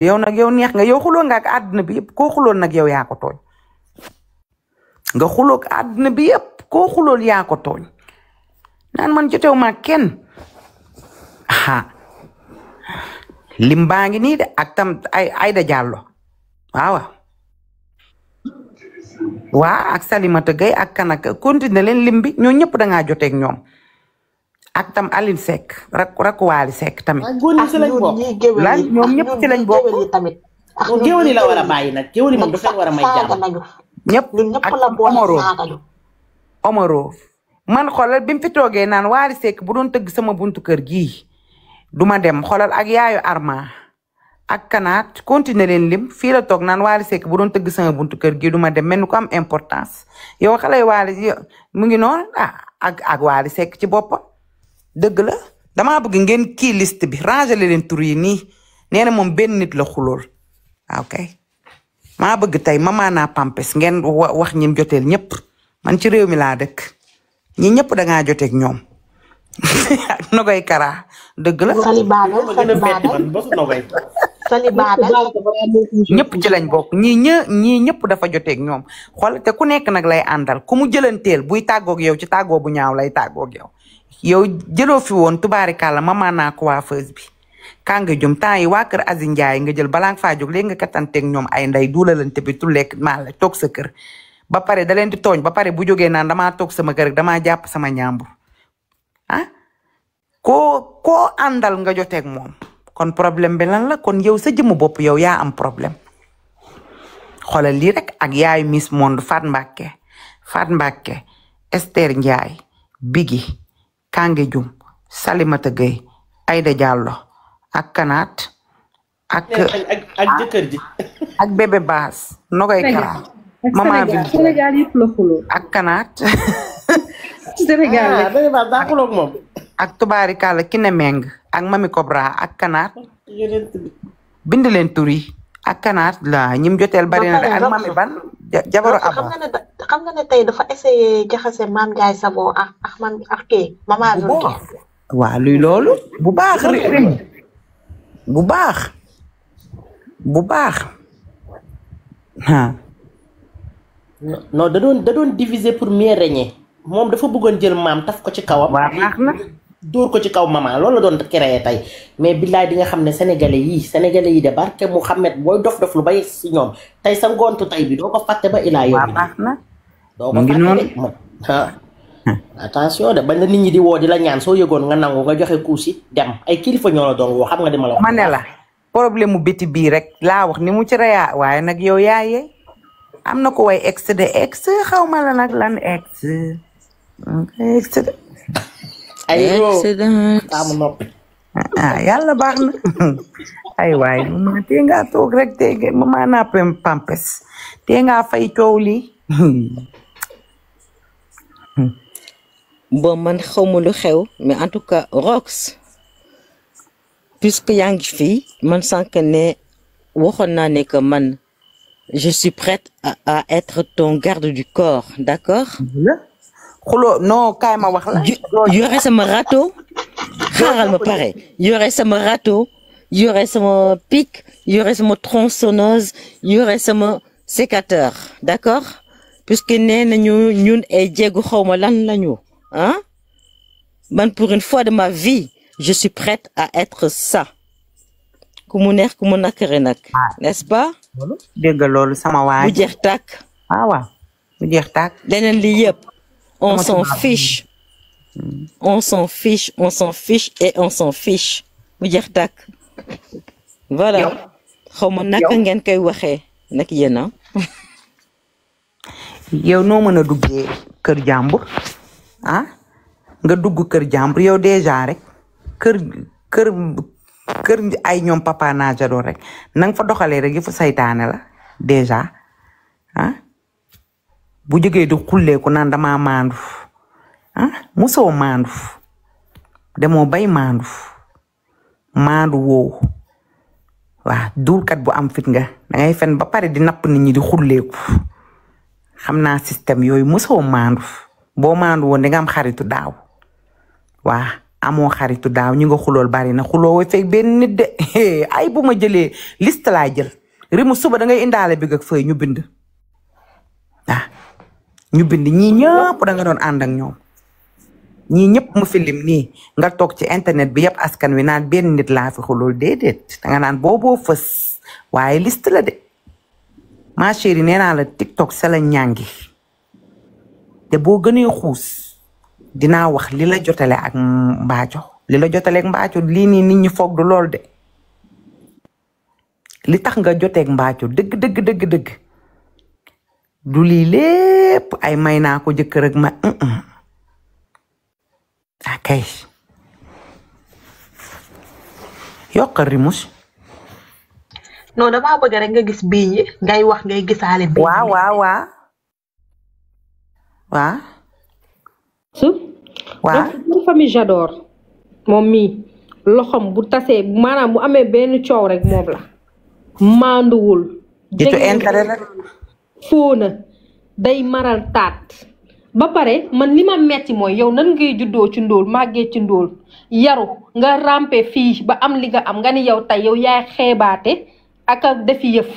yow nag yow neex nga yow xuloo nga ak àdduna bi yëpp koo xulool nag yow yaa ko tooñ nga xuloo ak àdduna bi yëpp koo xulool yaa ko tooñ naan man jotew ma kenn lim baa ngi nii de ak tam Aïda Diallo waaw ak Salimata Gaye ak kanaka continuer leen lim bi ñoo ñëpp dangaa joteeg ñoom ak tam Aline Seck rak Waly Seck tamit lan ñoom ñëpp ci lañ bokk géwél yi la war a bàyyi nag géwél yi moom dafa war a may jàmm ñëpp ak Omaro man xoolal bi mu fi toogee naan Waly Seck bu doon tëgg sama buntu kër gii duma dem xoolal ak yaayu Arma ak kanaat continuer leen lim fii la toog naan Waly Seck bu doon tëgg sama buntu kër gii duma dem mel ni ko am importance yow xale Waly mu ngi noonu ak Waly Seck ci boppam dëgg la damaa bëgg ngeen kii liste bi ranger leen tur yi nii nee na moom benn nit la xulool ok maa bëgg tey Mamana Pampes ngeen wax ñim joteel ñëpp man ci réew mi laa dëkk ñi ñëpp dangaa joteeg ñoom Nogoy Kara dëgg la ñëpp ci lañ bokk ñii ñëpp dafa joteeg ñoom xool te ku nekk nag lay àndal ku mu jëlanteel buy tàggoog yow ci tàggoo bu ñaaw lay tàggoog yow jëloo fi woon tubaarikàlla Mamana coiffeuse bi kanga jum temps yi waa kër Aziz Ndiaye nga jël balaa nga faa jóg léegi nga kattanteeg ñoom ay nday duulalante bi tulleek maa la toog sa kër ba pare da leen di tooñ ba pare bu jógee naan damaa toog sama kër damaa jàpp sama ñaambur koo àndal nga joteeg moom kon problème bi lan la kon yow sa jëmu bopp yow yaa am problème xoolal lii rek ak yaayu Miss Monde Fat Mbàkke Esther Ndiaye Bigi Kange Jum Salimata Gaye Aïda Diallo ak kanaat ak jëkkër ji ak bébé baas Nogoy Kara mama bi Sénégal yëpp la xuloo ak kanaat Sénégal bébé baas daa xuloo ak moom ak tubaarikàlla Kiné Meng ak Mami Cobra ak kanaat bind leen tur yi ak kanaat la ñim joteel bari na ak Mami ban jabaru Aba xam nga ne tey dafa essayé jaxase Mame Ndiaye Savon ak man ak kii Mama Vulgaire waa luy loolu bu baax bu baax non da doon diviser pour mieux régner moom dafa bëggoon jël maam taf ko ci kawam waa baax na dóor ko ci kaw Mama loolu la doon créé tey mais billaay di nga xam ne sénégalais yi de barke Mouhamed booy dof lu bay si ñoom tey sa ngoontu tey bi doo ko fàtte ba ilaa yow baax na doo ko fàtte attention de bañ la nit ñi di woo di la ñaan soo yëgoon nga nangu nga joxe kuusi dem ay kilifa ñoo la doon woo xam nga di ma la wax ma ne la problème mu béti bii rek laa wax ni mu ci reyaa waaye nag yow yaayee am na ko way ex de ex xaw ma la nag lan ex de ay taamu noppi yàlla baax na ay waay mama tee ngaa toog rek tee Mamana Pampes tee ngaa fay coow li bon man xawma lu xew mais en tout cas Rox puisque yaa ngi fii man sànq ne waxoon naa ne que man je suis prête à être ton garde du corps d'accord xuloo non kaay ma wax la yore sama râteau xaaral ma pare yore sama râteau yore sama pic yore sama tronçonneuse yore sama sécateur d'accord puisque nee nañu ñun ay jéegu xawma lan lañu man pour une fois de ma vie je suis prête à être ça ku mu neex ku mu nakare nag n'est-ce pas dégg loolu sama waay bu jeex tàkk waaw bu jeex tàkk leneen li yëpp on s'en fiche on s'en fiche et on s'en fiche bu jeex tàkk voilà xawma naka ngeen koy waxee nag yéen yow noo mën a duggee kër jàmbur nga dugg kër jàmbur yow déjà rek kër ay ñoom Papa Najado rek nanga fa doxalee rek yëfu saytaane la déjà bu jógee di xulleeku naan dama maandu musoo maandu demoo bay maandu woowu waa duulkat bu am fit nga dangay fen ba pare di napp nit ñi di xulleeku xam naa système yooyu musoo maandu boo maandu woon di nga am xaritu daaw waa amoo xaritu daaw ñu nga xulool bari na xuloo fekk benn nit de ay bu ma jëlee liste laa jël rimu suba da ngay indaale bi ak feuille ñu bind ñu bind ñii ñëpp da nga doon ànd ak ñoom ñii ñëpp mu filim nii nga toog ci internet bi yëpp askan wi naan benn nit laa fi xulool déedéet da nga naan booboo fës waaye liste la de ma chérie nee naa la TikTok sa la ñàngi te boo gënee xuus dinaa wax li la jotale ak mbaaco lii nii nit ñi foog du lool de li tax nga joteeg mbaaco dëgg du lii lépp ay may naa ko jëkkër ak ma akay yokkal rimus non damaa bëgg rek nga gis bii yi ngay wax ngay gisaale bii waaw pour famille j'adore moom mii loxom bu tasee maanaam bu amee benn coow rek moom la maanduwul jitu intérêt la fóona day maral taat ba pare man li ma metti mooy yow nan ngay juddoo ci ndóol màggee ci ndóol yaru nga rampe fii ba am li nga am nga ni yow tey yow yaay xeebaate ak a defi yëf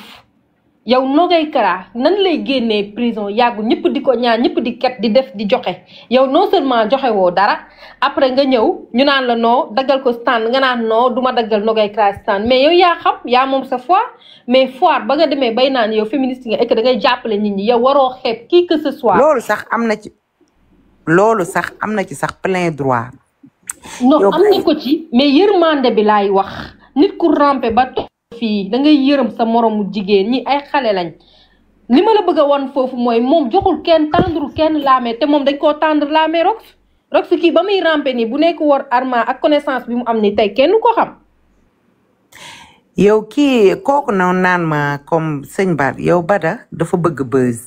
yow Nogay Kara nan lay génnee prison yàggu ñëpp di ko ñaan ñëpp di ket di def di joxe yow non seulement joxe woo dara après nga ñëw ñu naan la noo daggal ko stand nga naan noo duma daggal Nogay Kara stand mais yow yaa xam yaa moom sa foire mais foire ba nga demee bay naan yow féministe nga ek da ngay jàppale nit ñi yow waroo xeeb qui que ce soit. loolu sax am na ci sax plein droit. non am na ko ci mais yërmande bi laay wax nit ku rampe ba fii da ngay yërëm sa moromu jigéen ñi ay xale lañ li ma la bëgg a wan foofu mooy moom joxul kenn tendre kenn laame te moom dañ koo tendre laame rox kii ba muy rampe nii bu nekk war Arma ak connaissance bi mu am ni tey kenn ko xam. yow kii kooku noonu naan ma comme sëñ Bada yow Bada dafa bëgg buzz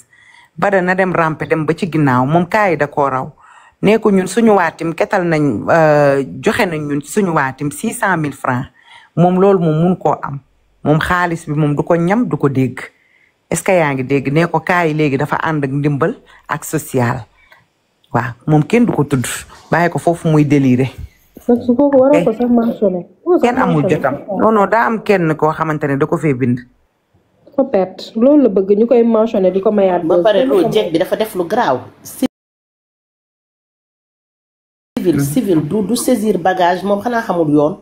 Bada na dem rampe dem ba ci ginnaaw moom kaay da koo raw nee ko ñun suñu waatim ketal nañ joxe nañ ñun suñu waatim 600 000 francs moom loolu moom mun koo am. moom xaalis bi moom du ko ñam du ko dégg est-ce que yaa ngi dégg nee ko kaay léegi dafa ànd ak ndimbal ak social waaw moom kenn du ko tudd bàyyi ko foofu muy déliré. su ko waroo ko sax mentionné. kenn amul jotam non daa am kenn koo xamante ne da ko fee bind. ko perte loolu la bëgg ñu koy mentionné di ko mayaat. ba pare loolu jeeg bi dafa def lu garaaw. civil du saisir bagage moom xanaa xamul yoon.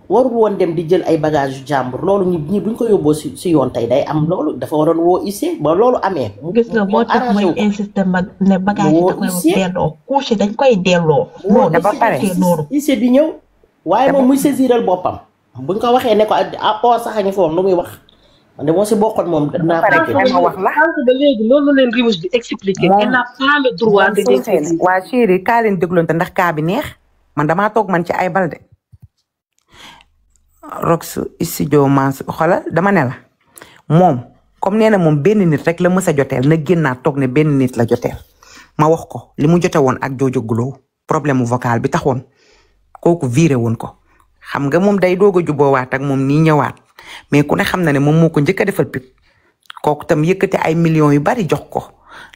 warul woon dem di jël ay bagage yu jàmbur loolu ñi buñ ko yóbboo si yoon tey day am loolu dafa waroon woo ici ba loolu amee. gis nga moo tax mooy insister ne bagage yi da koy delloo couche dañ koy delloo. non dafa pare ici di ñëw. waaye moom muy saisiral boppam. buñ ko waxee ne ko or sax a ngi foofu lu muy wax. de moo si bokkoon moom dinaa ko wax la. ba léegi loolu leen Rimus di expliquer. elle n'a pas le droit de décider. waa chéri kaa leen dégloonte ndax kaa bi neex man damaa toog man ci ay balde. Rox studio man xoolal dama ne la moom comme nee na moom benn nit rek la mës a joteel na génnaat toog ne benn nit la joteel ma wax ko li mu jote woon ak Jojo Glow problème vocal bi taxoon kooku viré woon ko xam nga moom day doog a juboowaat ak moom nii ñëwaat mais ku ne xam na ne moom moo ko njëkk a defal pip kooku tam yëkkati ay millions yu bari jox ko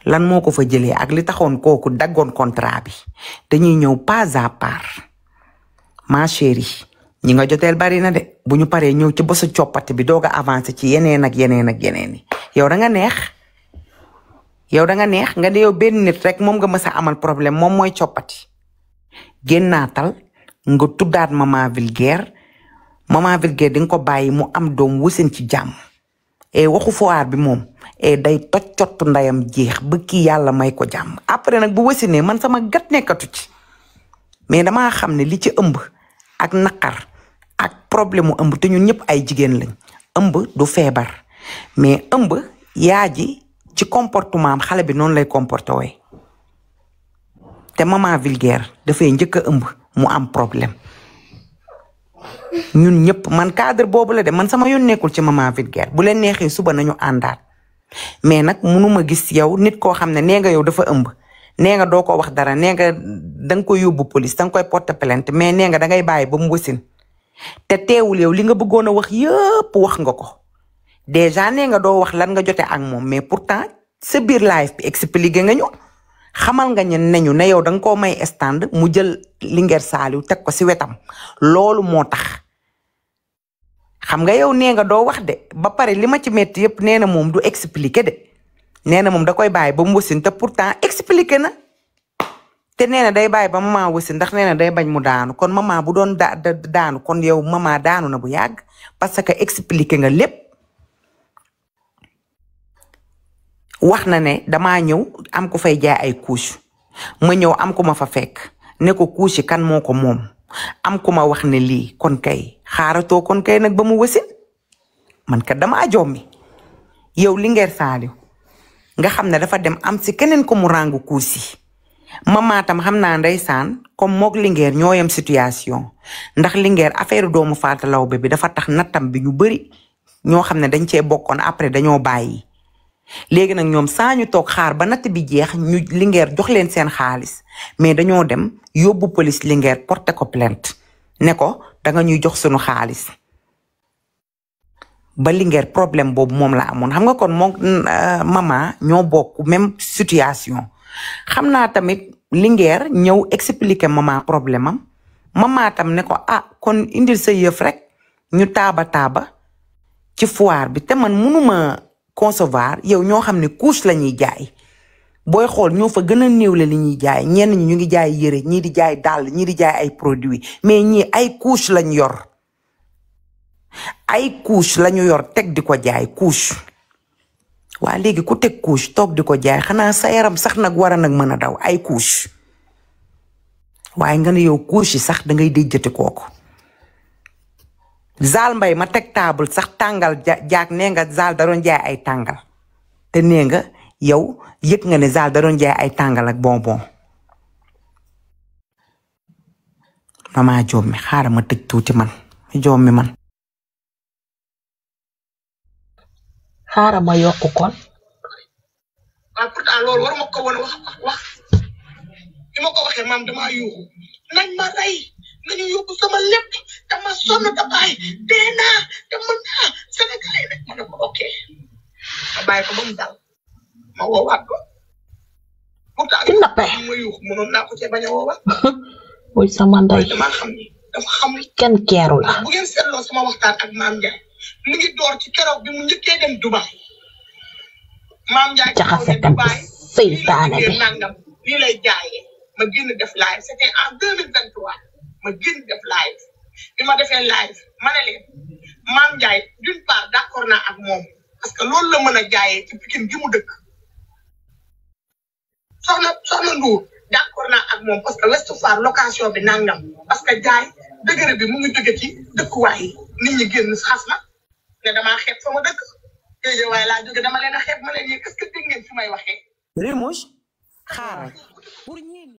lan moo ko fa jëlee ak li taxoon kooku daggoon contrat bi dañuy ñëw pas à part ma chérie ñi nga joteel bari na de bu ñu paree ñëw ci bosu coppati bi doog a avancé ci yeneen ak yeneen ak yeneen yi yow da nga neex nga ne yow benn nit rek moom nga mës a amal problème moom mooy coppati génnaatal nga tuddaat maman vulgaire di nga ko bàyyi mu am doom wusin ci jàmm et waxu foire bi moom et day toj cottu ndayam jeex ba kii yàlla may ko jàmm après nag bu wasinee man sama gat nekkatu ci mais damaa xam ne li ci ëmb ak naqar ak problème mu ëmb te ñun ñëpp ay jigéen lañ ëmb du feebar mais ëmb yaa ji ci comportement am xale bi noonu lay comporté wee te maman vulgaire dafay njëkk a ëmb mu am problème ñun ñëpp man cadre boobu la de man sama yoon nekkul ci maman vulgaire bu leen neexee suba nañu àndaat mais nag munuma gis yow nit koo xam ne nee nga yow dafa ëmb nee nga doo ko wax dara nee nga danga koy yóbbu police danga koy porter plainte mais nee nga dangay bàyyi ba mu wasin te teewul yow li nga bëggoon a wax yëpp wax nga ko déjà nee nga doo wax lan nga jote ak moom mais pourtant sa biir live bi expliqué nga ñu xamal nga neñu ne yow danga koo may stand mu jël Linguère Saliou teg ko si wetam loolu moo tax xam nga yow nee nga doo wax de ba pare li ma ci metti yëpp nee na moom du expliquer de nee na moom da koy bàyyi ba mu wasin te pourtant expliquer na te nee na day bàyyi ba mama wasin ndax nee na day bañ mu daanu kon mama bu doon daanu kon yow mama daanu na bu yàgg parce que expliquer nga lépp wax na ne damaa ñëw am ku fay jaay ay couche ma ñëw am ku ma fa fekk ne ko couche yi kan moo ko moom am ku ma wax ne lii kon kay xaaratoo kon kay nag ba mu wasin man kat damaa jommi yow Linguère Saliou nga xam ne dafa dem am si keneen ko mu rangu couche yi mama tam xam naa ndeysaan comme mook Linguère ñoo yem situation ndax Linguère affaire doomu Fatou Laobé bi dafa tax nattam bi ñu bëri ñoo xam ne dañ cee bokkoon après dañoo bàyyi léegi nag ñoom saa ñu toog xaar ba natt bi jeex ñu Linguère jox leen seen xaalis mais dañoo dem yóbbu police Linguère porté ko plainte ne ko danga ñuy jox sunu xaalis ba Linguère problème boobu moom la amoon xam nga kon moom mama ñoo bokk même situation xam naa tamit Linguère ñëw expliquer mama problème am mama tam ne ko ah kon indil sa yëf rek ñu taaba ci foire bi te man mënuma concevoir yow ñoo xam ne couche la ñuy jaay booy xool ñoo fa gën a néewle li ñuy jaay ñenn ñi ñu ngi jaay yére ñii di jaay dàll ñii di jaay ay produits mais ñii ay couche lañ yor ay couche lañu yor teg di ko jaay couche waa léegi ku teg couche toog di ko jaay xanaa sa yaram sax nag war a nag mën a daw ay couche waaye nga ne yow couche yi sax dangay déjjati kooku Zal Mbay ma teg table sax tàngal jaag nee nga Zal da doon jaay ay tàngal te nee nga yow yëg nga ne Zal da doon jaay ay tàngal ak bonbon mama jommi xaaral ma tëj tuuti man jommi man xaaral ma yokk kon waaw pourtant loolu war ma ko woon wax bi ma ko waxee maam damaa yuuxu nañ ma rey nañu yóbbu sama lépp dama sonn da bàyyi dee naa dama naa Sénégal yi ma ne ko ok ma bàyyi ko ba mu dal ma woowaat ko pourtant ci nappe ma yuuxu mënoon naa ko cee bañ a woowaat wuy sama ndey damaa xam ni dafa xam kenn keeru la bu ngeen seetloo sama waxtaan ak maam Ndiaye mu ngi door ci keroog bi mu njëkkee dem Dubaï maam Ndiaye jaxase kan seytaane bi nangam lii lay jaayee ma génn def live c'était en 2023 ma génn def live bi ma defee live ma ne leen maam Ndiaye d'une part d'accord naa ak moom parce que loolu la mën a jaayee ci Pikine gi mu dëkk soxna Ndour d'accord naa ak moom parce que Ouest Foire location bi nangam parce que jaay dëgëre bi mu ngi jóge ci dëkkuwaay yi nit ñi génn xas na ne damaa xeeb sama dëkk léegi waaye laa jóge dama leen a xeeb ma leen yéen est-ce que dégg ngeen fi may waxee. Remouche xaaral pour ñi